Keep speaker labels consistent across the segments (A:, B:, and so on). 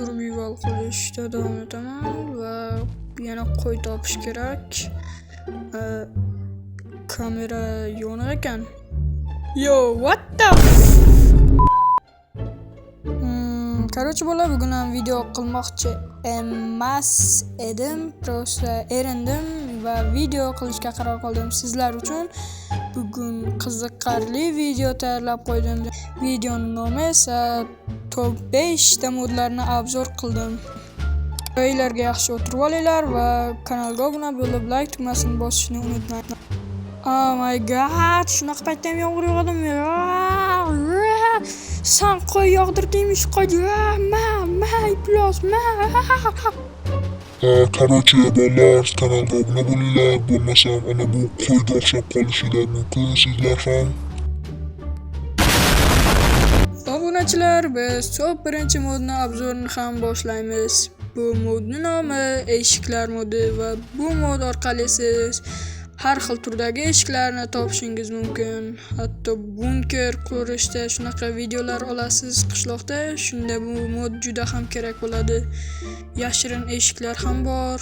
A: Survival qilishda davom etaman va yana qo'y topish kerak. Kamera yoniq ekan. Yo, what the Короче, bola, bugun ham video qilmoqchi emas edim. Просто erindim va video qilishga qaror qildim sizlar uchun. Bugun qiziqarli video tayyorlab qo'ydim. Videoning nomi esa top 5 ta modlarni obzor qildim. Uylarga yaxshi o'tirib olinglar va kanalga obuna bo'lib like tugmasini bosishni unutmang. Oh my god, shunaqa paytda ham yomg'ir yog'adimi? San qo'y yog'dirdingmi shu qo'y? Ma, ma, iflos, ma.
B: Короче, bolalar, kanalga obuna bo'linglar, bo'lmasam ana bu qo'yga o'xshab qolishinglar mumkin sizlar ham.
A: Obunachilar, biz top 1 modni obzorini ham boshlaymiz. Bu modning nomi eshiklar modi va bu mod orqali siz har xil turdagi eshiklarni topishingiz mumkin. Hatto bunker qurishda shunaqa videolar olasiz qishloqda, shunda bu mod juda ham kerak bo'ladi. Yashirin eshiklar ham bor.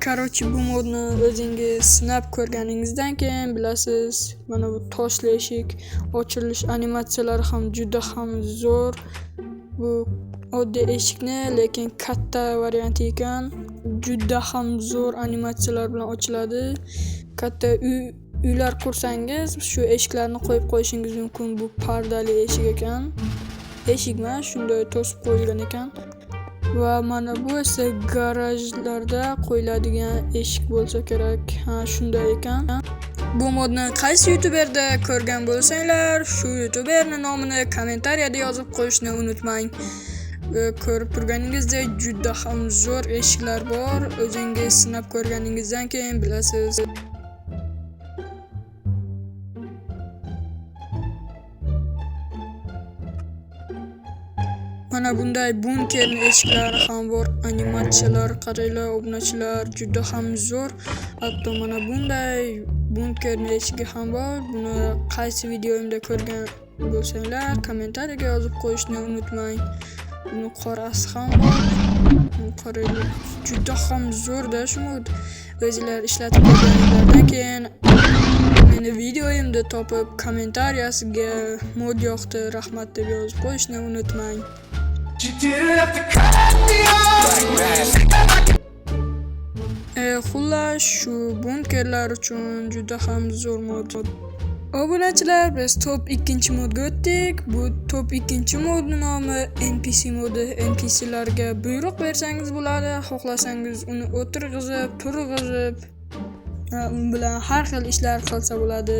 A: Короче, bu modni o'zingiz sinab ko'rganingizdan keyin bilasiz. Mana bu toshli eshik ochilish animatsiyalari ham juda ham zo'r. Bu oddiy eshikni, lekin katta varianti ekan. Juda ham zo'r animatsiyalar bilan ochiladi. Katta uylar qursangiz, shu eshiklarni qo'yib qo'yishingiz mumkin. Bu pardali eshik ekan. Eshik emas, shunday to'sib qo'yilgan ekan. Va mana bu esa garajlarda qo'yiladigan eshik bo'lsa kerak. Ha, shunday ekan. Bu modni qaysi youtuberda ko'rgan bo'lsanglar, shu youtuberning nomini kommentariyada yozib qo'yishni unutmang. Ko'rib turganingizdek juda ham zo'r eshiklar bor. O'zingiz sinab ko'rganingizdan keyin bilasiz. Mana bunday bunkerning eshiklari ham bor. Animatsiyalar qaranglar, obunachilar, juda ham zo'r. Hatto mana bunday bunkerning eshigi ham bor. Buni qaysi videoimda ko'rgan bo'lsanglar, kommentariyaga yozib qo'yishni unutmang. Buni qorasi ham bor. Buni qaranglar, juda ham zo'rda shu mod. O'zinglar ishlatib ko'rganinglardan keyin meni videoimda topib kommentariyasiga mod yoqdi, rahmat deb yozib qo'yishni unutmang. Xullas, shu bunkerlar uchun juda ham zo'r mod. Obunachilar, biz top 2 modga o'tdik. Bu top 2 modning nomi NPC modi. NPClarga buyruq bersangiz bo'ladi, xohlasangiz uni o'tirg'izib, turg'izib, u bilan har xil ishlar qilsa bo'ladi.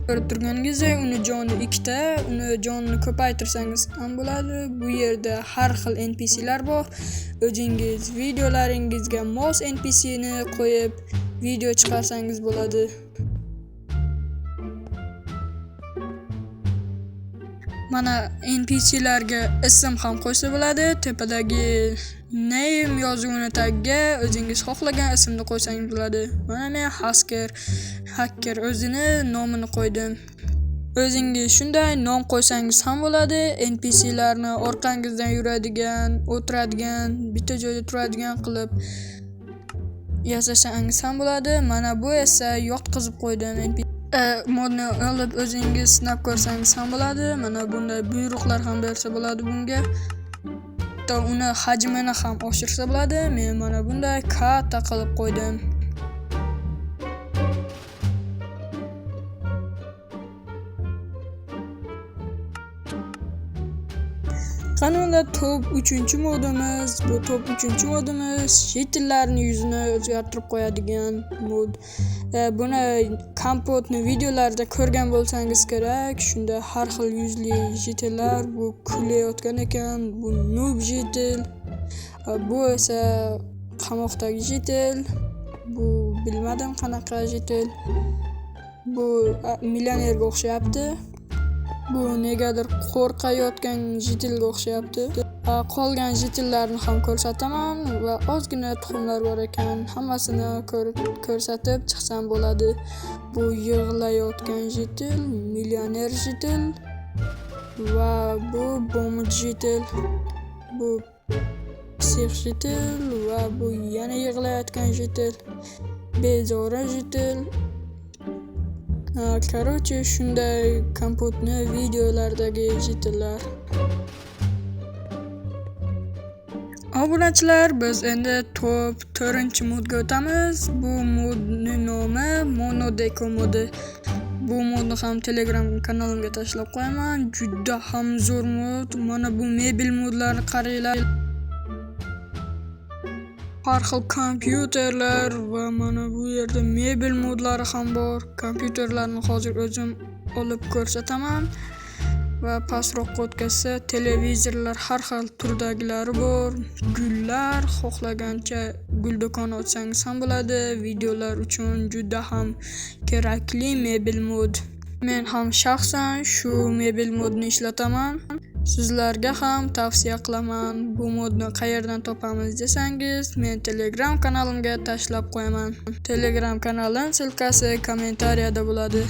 A: Ko'rib turganingizdek, uni joni ikkita, uni jonini ko'paytirsangiz ham bo'ladi. Bu yerda har xil NPClar bor. O'zingiz videolaringizga mos NPCni qo'yib video chiqarsangiz bo'ladi. Mana NPClarga ism ham qo'ysa bo'ladi. Tepadagi name yozuvini tagiga o'zingiz xohlagan ismni qo'ysangiz bo'ladi. Mana men Hacker o'zini nomini qo'ydim. O'zingiz shunday nom qo'ysangiz ham bo'ladi. NPClarni orqangizdan yuradigan, o'tiradigan, bitta joyda turadigan qilib yasasangiz ham bo'ladi. Mana bu esa yotqizib qo'ydim NPC. Modni olib o'zingiz sinab ko'rsangiz ham bo'ladi. Mana bunday buyruqlar ham bersa bo'ladi bunga. Hatto uni hajmini ham oshirsa bo'ladi. Men mana bunday katta qilib qo'ydim. Qani unda top 3 modimiz. Bu top 3 modimiz shitlarning yuzini o'zgartirib qo'yadigan mod. Buni Kompotni videolarida ko'rgan bo'lsangiz kerak. Shunda har xil yuzli jitellar, bu kulayotgan ekan, bu noob jitel, bu esa qamoqdagi jitel, bu bilmadim qanaqa jitel. Bu millionerga o'xshayapti. Bu negadir qo'rqayotgan jitelga o'xshayapti. Qolgan jitellarni ham ko'rsataman va ozgina tuxumlar bor ekan, hammasini ko'rsatib chiqsam bo'ladi. Bu yig'layotgan jitel, millioner jitel va bu bomj jitel. Bu Pisix житель va bu yana yig'layotgan житель, bezori житель. Короче, shunday kompotni videolardagi житель lar. Obunachilar, biz endi top 4-modga o'tamiz. Bu modni nomi Monodeko modi. Bu modni ham Telegram kanalimga tashlab qo'yaman. Juda ham zo'r mod. Mana bu mebel modlarini qaranglar. Har xil kompyuterlar va mana bu yerda mebel modlari ham bor. Kompyuterlarni hozir o'zim olib ko'rsataman. Va pastroqqa o'tkazsa televizorlar har xil turdagilari bor. Gullar, xohlagancha gul do'koni ochsangiz ham bo'ladi. Videolar uchun juda ham kerakli mebel mod. Men ham shaxsan shu mebel modni ishlataman. Sizlarga ham tavsiya qilaman. Bu modni qayerdan topamiz desangiz, men Telegram kanalimga tashlab qo'yaman. Telegram kanalim ссылка si kommentariyada bo'ladi.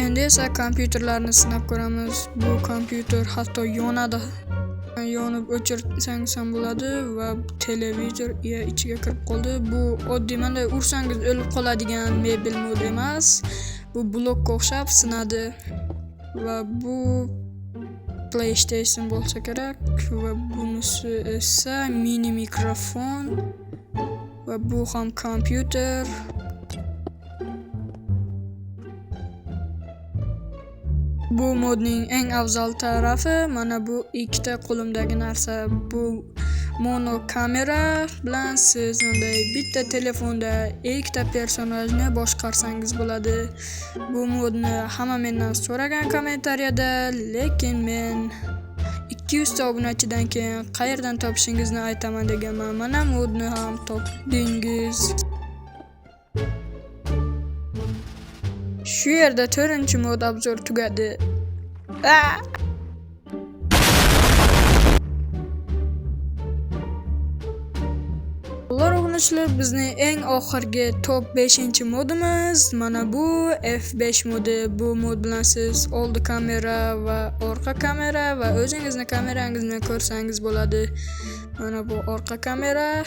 A: Endi esa kompyuterlarni sinab ko'ramiz. Bu kompyuter hatto yonadi. Yonib o'chirsangiz ham bo'ladi va televizor ichiga kirib qoldi. Bu oddiy bunday ursangiz o'lib qoladigan mebel mod emas. Bu blokka o'xshab sinadi. Va bu PlayStation bo'lsa kerak va bunisi esa mini mikrofon va bu ham kompyuter. Bu modning eng afzal tarafi mana bu ikkita qo'limdagi narsa. Bu mono kamera bilan siz bunday bitta telefonda ikkita personajni boshqarsangiz bo'ladi. Bu modni hamma mendan so'ragan kommentariyada, lekin men 200 ta obunachidan keyin qayerdan topishingizni aytaman deganman. Mana modni ham topdingiz. Shu yerda 4-mod obzor tugadi. Ular obunachilar, bizning eng oxirgi top 5-modimiz mana bu F5 modi. Bu mod bilan siz oldi kamera va orqa kamera va o'zingizni kamerangizni ko'rsangiz bo'ladi. Mana bu orqa kamera.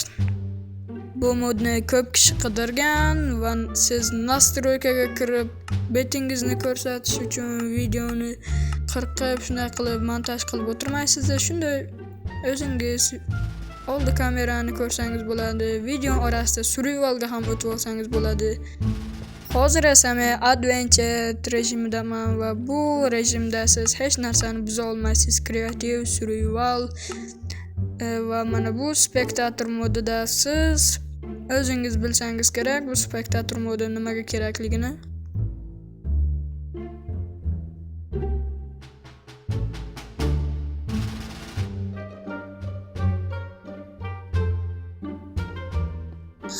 A: Bu modni ko'p kishi qidirgan va siz настройка ga kirib betingizni ko'rsatish uchun videoni qirqib shunday qilib montaj qilib o'tirmaysizda, shunday o'zingiz oldi kamerani ko'rsangiz bo'ladi. Video orasida survivalga ham o'tib olsangiz bo'ladi. Hozir esa men adventure rejimidaman va bu rejimda siz hech narsani buza olmaysiz. Kreativ, survival va mana bu spektator modida siz o'zingiz bilsangiz kerak bu spektator modi nimaga kerakligini.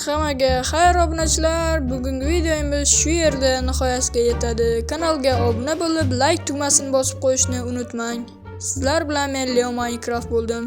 A: Hammaga xayr obunachilar, bugungi videomiz shu yerda nihoyasiga yetadi. Kanalga obuna bo'lib, like tugmasini bosib qo'yishni unutmang. Sizlar bilan men Leo Minecraft bo'ldim.